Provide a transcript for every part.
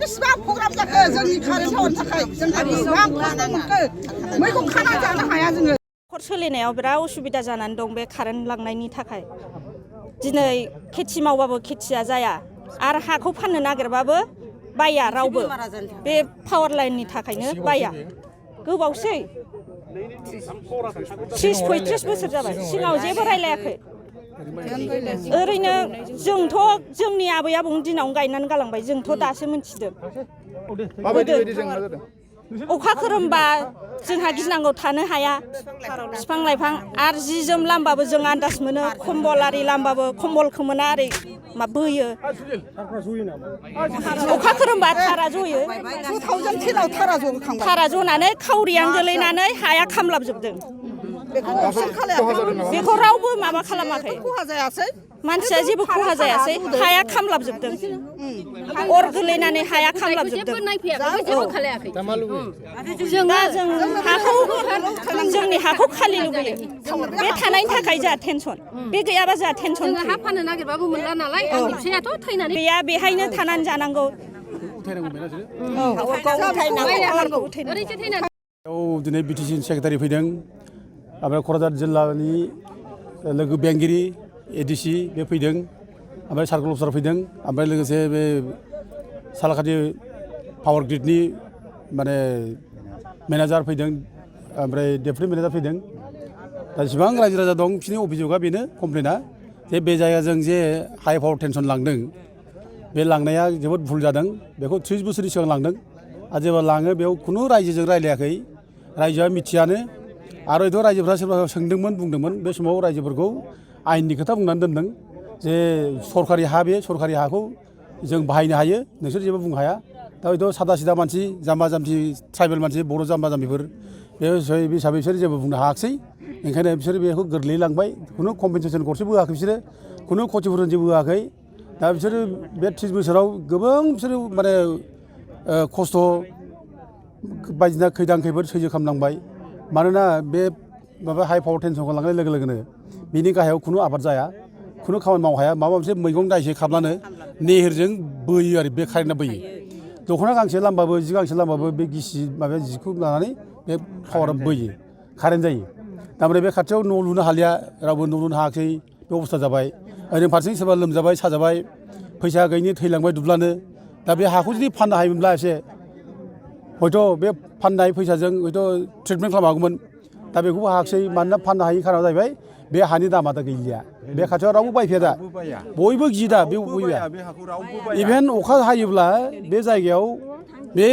बेसेबां प्रग्राम जाखो जोंनि कारेन्टनि थाखाय जोंहा बेसेबां खस्थ' मोनखो मैगं खाना जानो हाया जोङो न'खर सोलिनायाव बिराद उसुबिदा जानानै दं बे कारेन्ट लांनायनि थाखाय दिनै खेथि मावबाबो खेथिया जाया आरो हाखौ फाननो नागिरबाबो बाया रावबो बे पावार लाइननि थाखायनो बाया गोबावसै 30-35 बोसोर जाबाय सिगाङाव जेबो रायलायाखै ओरैनो जोंथ' जोंनि आबै आबौनि दिनावनो गायनानै गालांबाय जोंथ' दासो मिथिदों अखा खोरोमबा जोंहा गिनांगौ थानो हाया बिफां लाइफां आरो जि जोम लामबाबो जों आन्दाज मोनो कम्बल आरि लामबाबो कम्बलखौ मोना आरै मा बोयो अखा खोरोमबा थारा जयो 2010 आव थारा जनानै खावरियानो गोलैनानै हाया खामलाबजोबदों बेखौ रावबो माबा खालामाखै खहा जायासै मानसिया जेबो खहा जायासै हाया खामलाबजोबदों अर गोलैनानै हाया खामलाबजोबदों जोंनि हाखौ खालि लुबैयो बे थानायनि थाखाय जोंहा टेनसन बे गैयाबा जोंहा टेनसन हा फाननो नागिरबाबो मोनला नालाय आंनि फिसायाथ' थैनानै गैया बेहायनो थानानै जानांगौ दिनै बिटिसि सेक्रेटारि फैदों ओमफ्राय क'क्राझार जिल्लानि लोगो बेंगिरि एडिसि बे फैदों ओमफ्राय सार्कल अफिसार फैदों ओमफ्राय लोगोसे बे सालाकाटि पावार ग्रिडनि माने मेनेजार फैदों ओमफ्राय डेपुटि मेनेजार फैदों दा जेसेबां रायजो राजा दं बिसोरनि अभियोगआ बेनो कमप्लेना जे बे जायगाजों जे हाइ पावार टेनसन लांदों बे लांनाया जोबोद भुल जादों बेखौ 30 बोसोरनि सिगां लांदों आरो जेब्ला लाङो बेयाव खुनु रायजोजों रायलायाखै रायजोआ मिथियानो आरो हयथ' रायजोफ्रा सोरबा सोंदोंमोन बुंदोंमोन बे समाव रायजोफोरखौ आयेननि खोथा बुंनानै दोनदों जे सरकारि हा बे सरकारि हाखौ जों बाहायनो हायो नोंसोर जेबो बुंनो हाया दा हयथ' सादा सिदा मानसि जाम्बा जाम्बि ट्राइबेल मानसि बर' जाम्बा जाम्बिफोर बे हिसाबै बिसोर जेबो बुंनो हायाखिसै ओंखायनो बिसोर बेखौ गोरलैयै लांबाय खुनु कम्पेनसेसन गरसेबो होआखै बिसोरो खुनु क्षतिपुरन जेबो होआखै दा बिसोरो बे 30 बोसोराव गोबां बिसोरो माने खस्थ' बायदिसिना खैदां खैफोद सैज्य खालामनांबाय मानोना बे माबा हाइ पावार टेनसनखौ लांनाय लोगो लोगोनो बिनि गाहायाव खुनु आबाद जाया खुनु खामानि मावनो हाया माबा मोनसे मैगं दाइसे खाब्लानो नेहेरजों बोयो आरो बे कारेन्टआ बोयो दख'ना गांसे लामबाबो जि गांसे लामबाबो बे गिसि माबा जिखौ लानानै बे पावारा बोयो कारेन्ट जायो थारमाने बे खाथियाव न' लुनो हालिया रावबो न' लुनो हायाखै बे अबस्था जाबाय ओरैनो फारसेथिं सोरबा लोमजाबाय साजाबाय फैसा गैयिनि थैलांबाय दुब्लानो दा बे हाखौ जुदि फाननो हायोमोनब्ला एसे हयथ' बे फाननाय फैसाजों हयथ' ट्रिटमेन्ट खालामहागौमोन दा बेखौबो हायाखिसै मानोना फाननो हायि खारना जाहैबाय बे हानि दामा दा गैलिया बे खाथियाव रावबो बायफैया दा बयबो गियो दा बे बयबो इभेन अखा हायोब्ला बे जायगायाव बे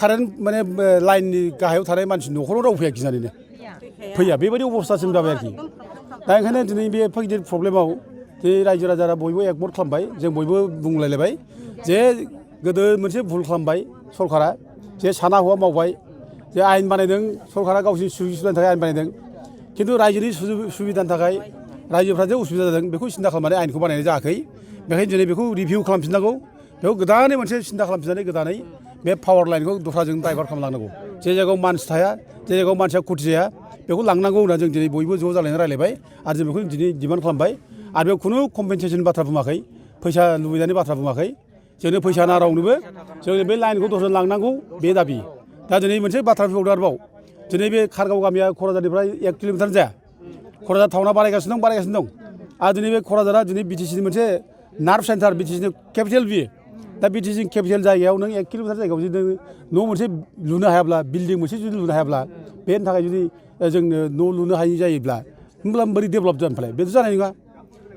कारेन्ट माने लाइननि गाहायाव थानाय मानसि न'खराव रावबो फैया गिनानैनो फैया बेबायदि अबस्थासिम जाबाय आरोखि दा ओंखायनो दिनै बे गिदिर प्रब्लेमाव जे रायजो राजारा बयबो एकमत खालामबाय जों बयबो बुंलायलायबाय जे गोदो मोनसे भुल खालामबाय सरकारा जे साना हौवा मावबाय जे आयेन बानायदों सरकारा गावसिनि सुबिदानि थाखाय आयेन बानायदों खिन्थु रायजोनि सुबिदानि थाखाय रायजोफ्रा जे उसुबिदा जादों बेखौ सिन्था खालामनानै आयेनखौ बानायनाय जायाखै बेखायनो दिनै बेखौ रिभिउ खालामफिननांगौ बेखौ गोदानै मोनसे सिन्था खालामफिननानै गोदानै बे पावार लाइनखौ दस्राजों डाइभार्ट खालामलांनांगौ जे जायगायाव मानसि थाया जे जायगायाव मानसिया खथि जाया बेखौ लांनांगौ होनना जों दिनै बयबो ज' जालायनानै रायलायबाय आरो जों बेखौ दिनै डिमान्ड खालामबाय आरो बेयाव खुनु कम्पेनसेसन बाथ्रा बुङाखै फैसा लुबैनायनि बाथ्रा बुङाखै जोंनो फैसा नाङा रावनोबो जोंनो बे लाइनखौ दस्रा लांनांगौ बे दाबि दा दिनै मोनसे बाथ्रा बुंबावदों आरोबाव दिनै बे खारगाव गामिया क'क्राझारनिफ्राय 1 किल'मिटार जाया क'क्राझार टाउना बारायगासिनो दं आरो दिनै बे क'क्राझारा दिनै बिटिसिनि मोनसे नार्भ सेन्टार बिटिसिनि केपिटेल बियो दा बिटिसि केपिटेल जायगायाव नों 1 किल'मिटार जायगायाव जुदि न' मोनसे लुनो हायाब्ला बिल्डिं मोनसे जुदि लुनो हायाब्ला बेनि थाखाय जुदि जोंनो न' लुनो हायि जायोब्ला होमब्ला बोरै डेभेलप जानो फालाय बेथ' जानाय नङा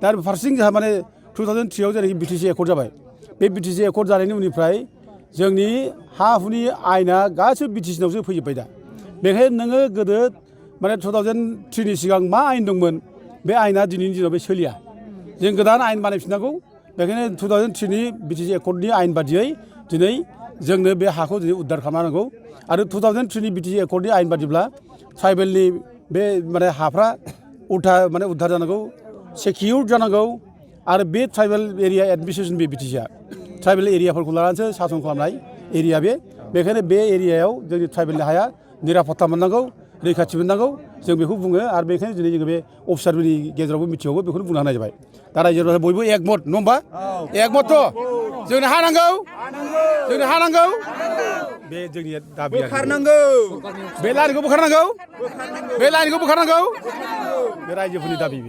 दा फारसेथिं जोंहा माने 2003 आव जेनाखि बिटिसि एकर्ड जाबाय बे बिटिसि एकर्ड जानायनि उननिफ्राय जोंनि हा हुनि आयेना गासिबो बिटिसिनावसो फैजोब्बाय दा बेखायनो नोङो गोदो माने 2003नि सिगां मा आयेन दंमोन बे आयेना दिनैनि दिनाव बे सोलिया जों गोदान आयेन बानायफिननांगौ बेखायनो 2003नि बिटिसि एकर्डनि आयेन बादियै दिनै जोंनो बे हाखौ दिनै उद्धार खालामनांगौ आरो 2003नि बिटिसि एकर्डनि आयेन बादिब्ला ट्राइबेलनि बे माने हाफ्रा उद्धार जानांगौ सेकिउर्ड जानांगौ आरो बे ट्राइबेल एरिया एडमिनिस्ट्रेसन बे बिटिसिआ ट्राइबेल एरियाफोरखौ लानानैसो सासन खालामनाय एरिया बेखायनो बे एरियायाव जोंनि ट्राइबेलनि हाया निरापत्ता मोननांगौ रैखाथि मोननांगौ जों बेखौ बुङो आरो बेखायनो दिनै जोङो बे अफिसारफोरनि गेजेरावबो मिथियावबो बेखौनो बुंना होनाय जाबाय दा रायजो राजा बयबो एकमत नङा होमबा एकमतथ' जोंनो हा नांगौ जोंनो हा नांगौ बे जोंनि दाबिया बे लाइनखौ बोखारनांगौ बे लाइनखौ बोखारनांगौ बे रायजोफोरनि दाबि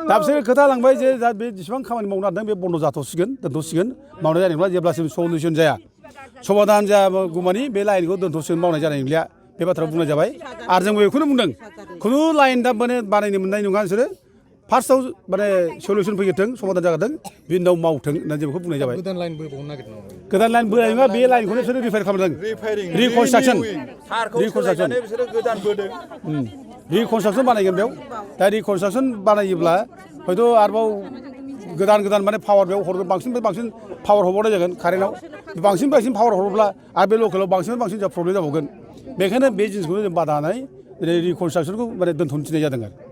दा बिसोर खोथा लांबाय जे दा बे जेसेबां खामानि मावनो नागिरदों बे बन्द' जाथ'सिगोन दोनथ'सिगोन मावनाय जानाय नंला जेब्लासिम सलिउसन जाया समाधान जागौमानि बे लाइनखौ दोनथ'सिगोन मावनाय जानाय नंलिया बे बाथ्रा बुंनाय जाबाय आरो जोंबो बेखौनो बुंदों खुनु लाइन दा माने बानायनो मोननाय नङा बिसोरो फार्स्टआव माने सलिउसन फैगोरथों समाधान जागोरथों बिनि उनाव मावथों होननानै जों बेखौ बुंनाय जाबाय गोदान लाइन बोबावनो नागिरदों गोदान लाइन बोनाय नङा बे लाइनखौनो बिसोरो रिपेयार खालामदों रिकनस्ट्राक्सन रिकनस्ट्राक्सन बानायगोन बेयाव दा रिकनस्ट्राक्सन बानायोब्ला हयथ' आरोबाव गोदान माने पावार बेयाव हरगोन बांसिननिफ्राय बांसिन पावार हरबावनाय जागोन कारेन्टआव बांसिन पावार हरोब्ला आरो बे लकेलाव बांसिन जोंहा प्रब्लेम जाबावगोन बेखायनो बे जिनिसखौनो जों बादा होनानै रिकनस्ट्राक्सनखौ माने दोनथ'नो थिननाय जादों आरो